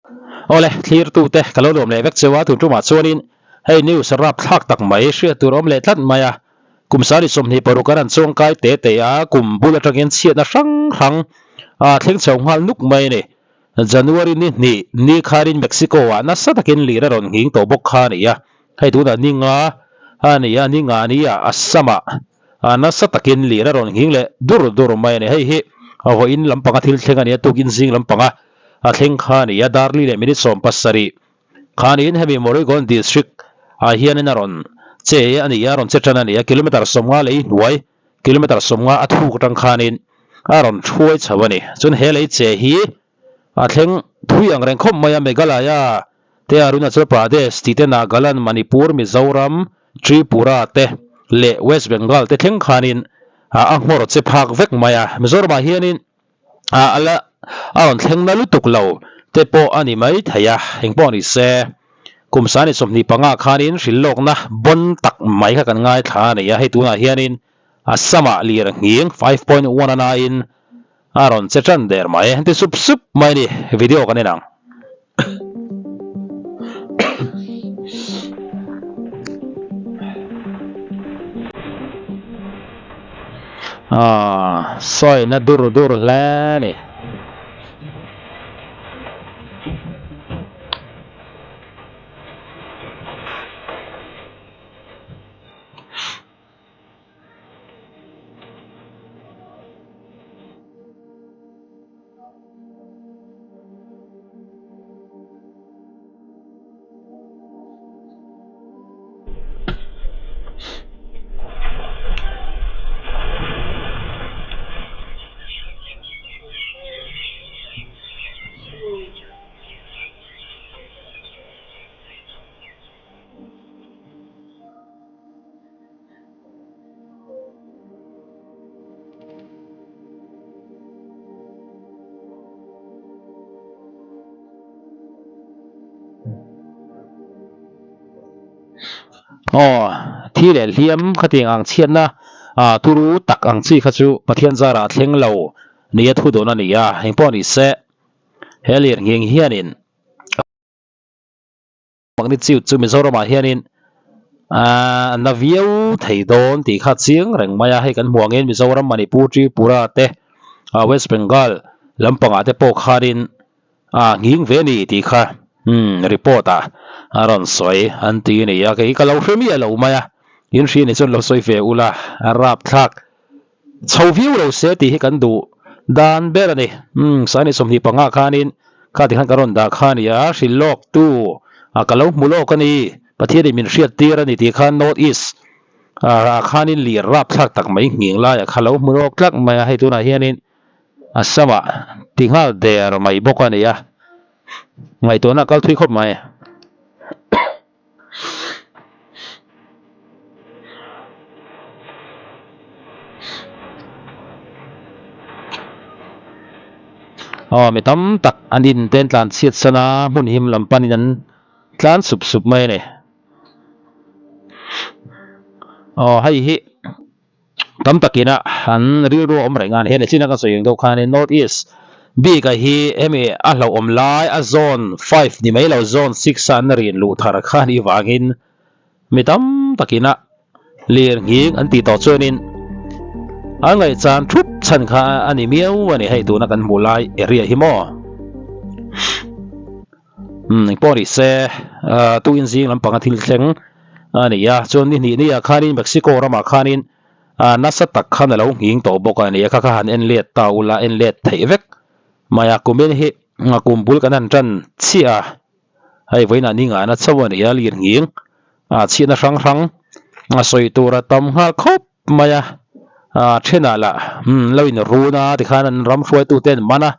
Awle, thlirtute ka lo nuam leh vek cheu a, tun tumah chuanin hei news rapthlak tak mai hriat tur awm leh tlat mai a, kum sari 26 an han chuangkai te te a, kum bul atangin chhiatna hrang hrang a thleng chho nghal nuk mai a ni. January ni hnih ni khanin Mexico ah nasa takin lir a rawn nghing tawh bawk kha a ni a, hei tunah ni nga a ni a, ni nga ni ah Assam ah nasa takin lir a rawn nghing leh dur dur mai a ni. Hei hi vawiin lampanga thil thleng a ni a, tukin zing lampanga a thleng kha a ni a, Darli leh minute 70 khanin hemi Morigaon district ah hianin a rawn che a ni a, rawn che tan a ni a, kilometre 50 lei hnuai, kilometre 50 a thuk atang khanin a rawn thuai chho a ni. Chuan he lei che hi a thleng thui ang reng khawp mai a, Meghalaya te, Arunachal Pradesh tih te, Nagaland, Manipur, Mizoram, Tripura te leh West Bengal te thleng khanin a nghawr che phak vek mai a, Mizoramah hianin a la a rawn thleng na lutuk lo te pawh a ni mai thei a, engpawh ni se kum sani 25 khanin hrilhlawkna bawn tak mai kha kan ngaithla a ni a, hei tunah hianin Assam ah lir nghing 5.1 a nain a rawn che tan der mai, ti sup sup mai a ni, video kan en ang. Aaa sawina dur dur hle a ni. Aw, thi leh hliam khatiang ang chhiatna ah turu tak ang chi kha chu Pathian zarah a thleng lo nia thu dawn a ni a, engpawh ni se he lirnghing hianin Magnitude chu Mizoramah hianin a na viau thei dawn tih kha chiang reng mai a, hei kan hmuh angin Mizoram, Manipur, Tripura te West Bengal lampangah te pawh khanin a nghing ve a ni tih kha umm report ah a rawn sawi an ti a ni a, kei ka lo hre miah lo mai a, in hria ni chuan lo sawi ve ula a rapthlak chho viau lo se tih hi kan duh dan ber a ni. Umm Sani 25 khanin kha tikhan ka rawn dah kha a ni a, hrilh lawk tu a ka lo hmu lawk a ni, Pathianin min hriat tir a ni tih khan North East ah khanin lir rapthlak tak mai nghing laiah kha lo hmu lawk tlak mai a, hei tunah hianin Assam ah ti nghal der mai bawk a ni a, ngaihtuahna a kal thui khawp mai. Aw mi tam tak an in te an tlan chhiat san a hmun him lam panin an tlan sup sup mai a ni aw hei hi tam takin a an rilru a awm reng a ni hei chin a ka sawi ang deuh khanin north east bik ah hi hemi a hlauhawm lai a zone five ni mai lo zone six a an rin luh thar kha a nih vangin mi tam takin a lir nghing an tih tawh chuanin an ngaihchan thup chhan kha a ni miau a ni hei tuna kan hmuh lai area hi maw umm engpawh ni se ah tuin zing lampanga thil thleng a ni a chuan ni hnih ni ah khanin Mexico ramah khanin ah nasa tak khan a lo nghing tawh bawk a ni a kha kha han en let ta ula en let theih vek mai a kumin hi kum bul kan han tan chiah a hei vawiinah ni ngahna chauh a ni a lir nghing ah chhiatna hrang hrang a sawi tur a tam nghal khawp mai a ah thenah lah umm lo in run a tikhan an ram hruaitu te an man a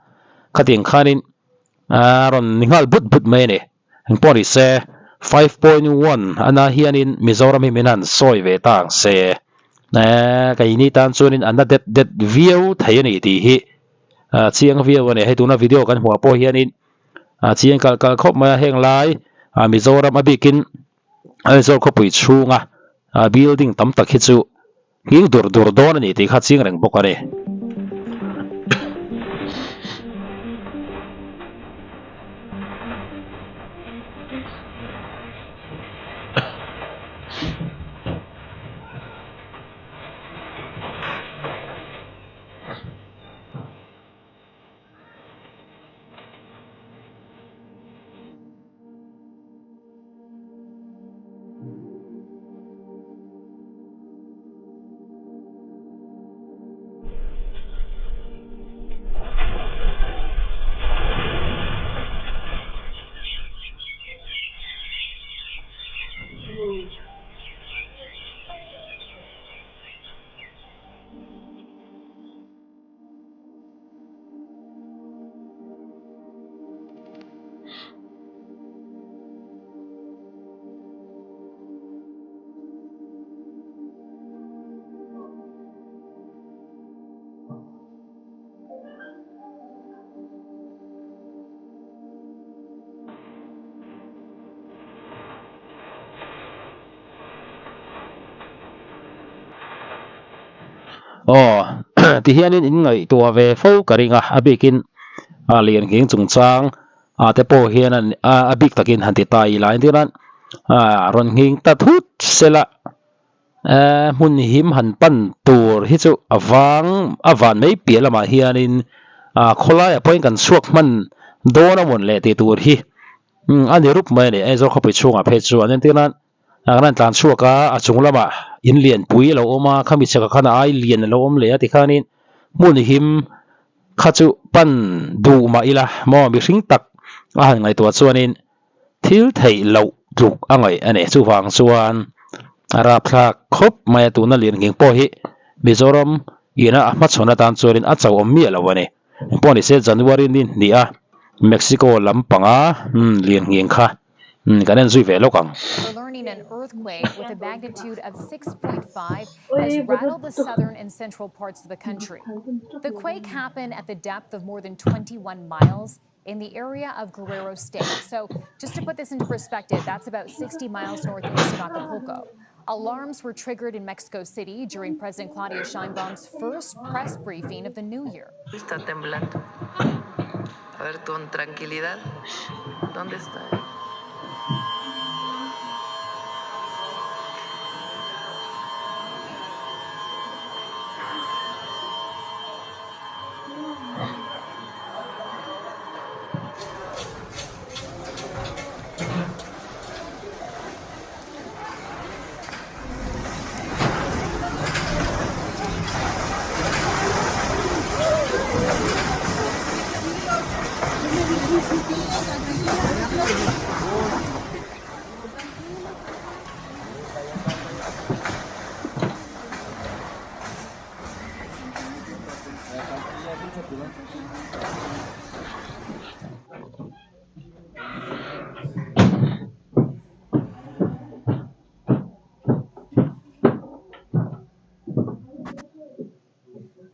khatiang khanin a rawn ni nghal but but mai a ni. Engpawh ni se, 5.1 ana hianin Mizoram hi min han sawi ve ta ang se. Eee keini tan chuanin a na det det viau thei a ni tih hi chiang viau a ni. Hei tuna video kan hmuh ah pawh hianin a chiang kalh kalh khawp mai a, heng lai Mizoram a bikin Aizawl khawpui chhunga building tam tak hi chu Nghing dur dur dawn a ni tih kha ching reng bawk a ni. Aw ti hianin in ngaihtuah ve fo ka ring a, a bikin a lian nghing chungchang ah te pawh hian a bik takin han ti ta ila entir nan ah rawn nghing ta thut sela eh hmun him han pan tur hi chu a vang a van mai piah lamah hianin ah khawlaiah pawhin kan chhuak hman dawn a mawn leh tih tur hi a ni rup mai a ni Aizawl khawpui chhungah phei chuan entir nan. A kan han tlan chhuak a, a chung lamah in lianpui a lo awm a, khami chhekah khan a ai lian a lo awm leh a tikhanin hmun him kha chu pan duh mah ila maw mihring tak a han ngaihtuah chuanin thil theih loh tluk a ngaih a ni. Chuvang chuan a rapthlak khawp mai a, tuna lian nghing pawh hi Mizoram ina a hmachhawn atan chuanin a chauh awm miah lo a ni. Engpawh nise January ni hnih a Mexico lampanga lian nghing kha Kan en zui ve lawk ang. We're learning an earthquake with a magnitude of 6.5 has rattled the southern and central parts of the country. The quake happened at the depth of more than 21 miles in the area of Guerrero State. So, just to put this into perspective, that's about 60 miles northeast of Acapulco. Alarms were triggered in Mexico City during President Claudia Sheinbaum's first press briefing of the new year. Está temblando. A ver, con tranquilidad. ¿Dónde está?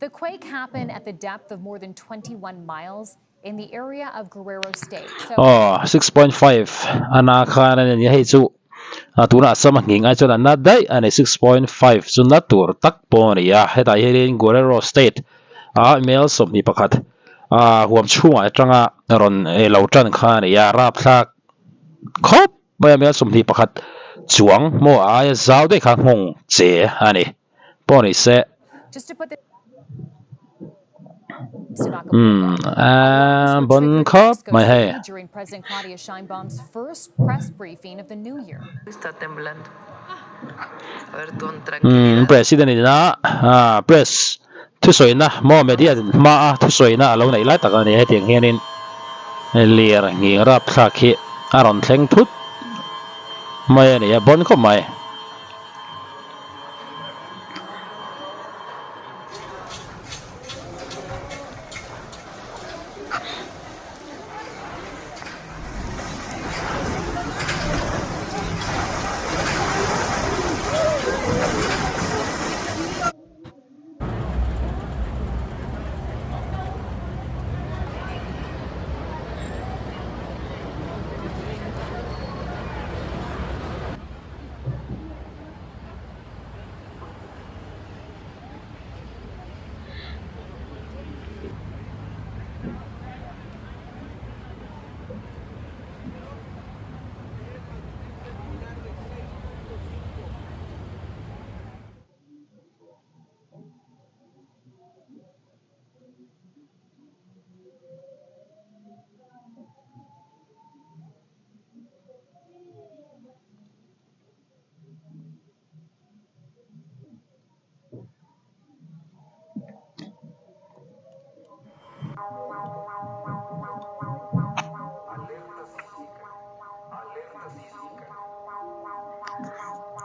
The quake happened at the depth of more than 21 miles in the area of Guerrero State. So Aw, 6.5 a na khan a ni hei chu a tunah sam a nghing ai chuan a na daih a ni 6.5 chu na tur tak pawh a ni a hetah hianin Guerrero State ah mel 21 ah huam chhungah atanga rawn lo tan kha a ni a rapthlak khawp mai a mel 21 chuang maw a aia zau daih kha nghawng che a ni pawh ni se. Just to put this Umm a bon khawp mai hei. During President Claudia Sheinbaum's first press briefing of the new year. Umm President ina press thusawina maw media hmaa thusawina a lo neih lai tak a ni hetiang hianin lir nghing rapthlak hi a rawn thleng thut mai a ni a bon khawp mai.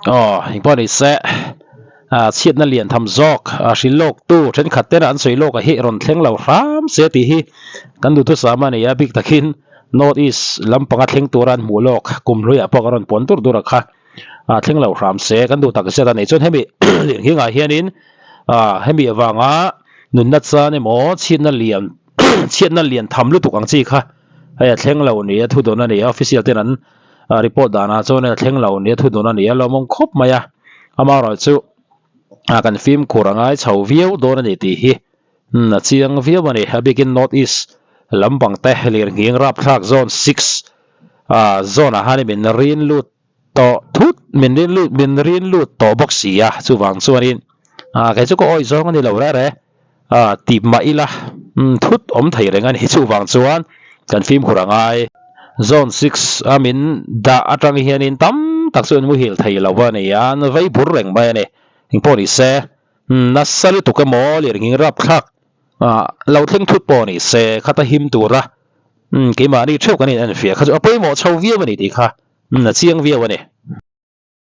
Aw, engpawh ni se, chhiatna lian tham zawk hrilh lawk tu thenkhat tena an sawi lawk ah hi rawn thleng lo hram se tih hi kan duhthusam a ni a, bik takin North East lampanga thleng tura an hmuh lawk kum hluiah pawh kan rawn puan dur dur a kha thleng lo hram se kan duh tak zet a ni. Chuan hemi lirnghingah hianin hemi avanga nunna chan emaw chhiatna lian chhiatna lian tham lutuk ang chi kha hei a thleng lo ni a thudawn a ni a, official ten an report danah chuan a thleng lo nia thudun a ni a lawmawm khawp mai a amaherawh chu a kan fimkhur a ngai chho viau dawn a ni tih hi a chiang viau a ni a bikin north east lampang te lirnghing rapthlak zone 6 ah zone ah hian min rin lut tawh thut min rin lut min rin lut tawh bawk si a chuvang chuanin ah kei chu ka awih zawng a ni lo reh reh ah tih mah ila umm thut awm thei reng a ni chuvang chuan kan fimkhur a ngai. Zone 6 a min dah atang hianin tam tak chu an muhil thei lo a ni a, an vei bur reng mai a ni. Engpawh ni se, nasa lutuk emaw lirnghing rapthlak ah lo thleng thut pawh ni se khata him tura keimahni theuh kan inenfiah kha chu a pawimawh chho viau a ni tih kha a chiang viau a ni.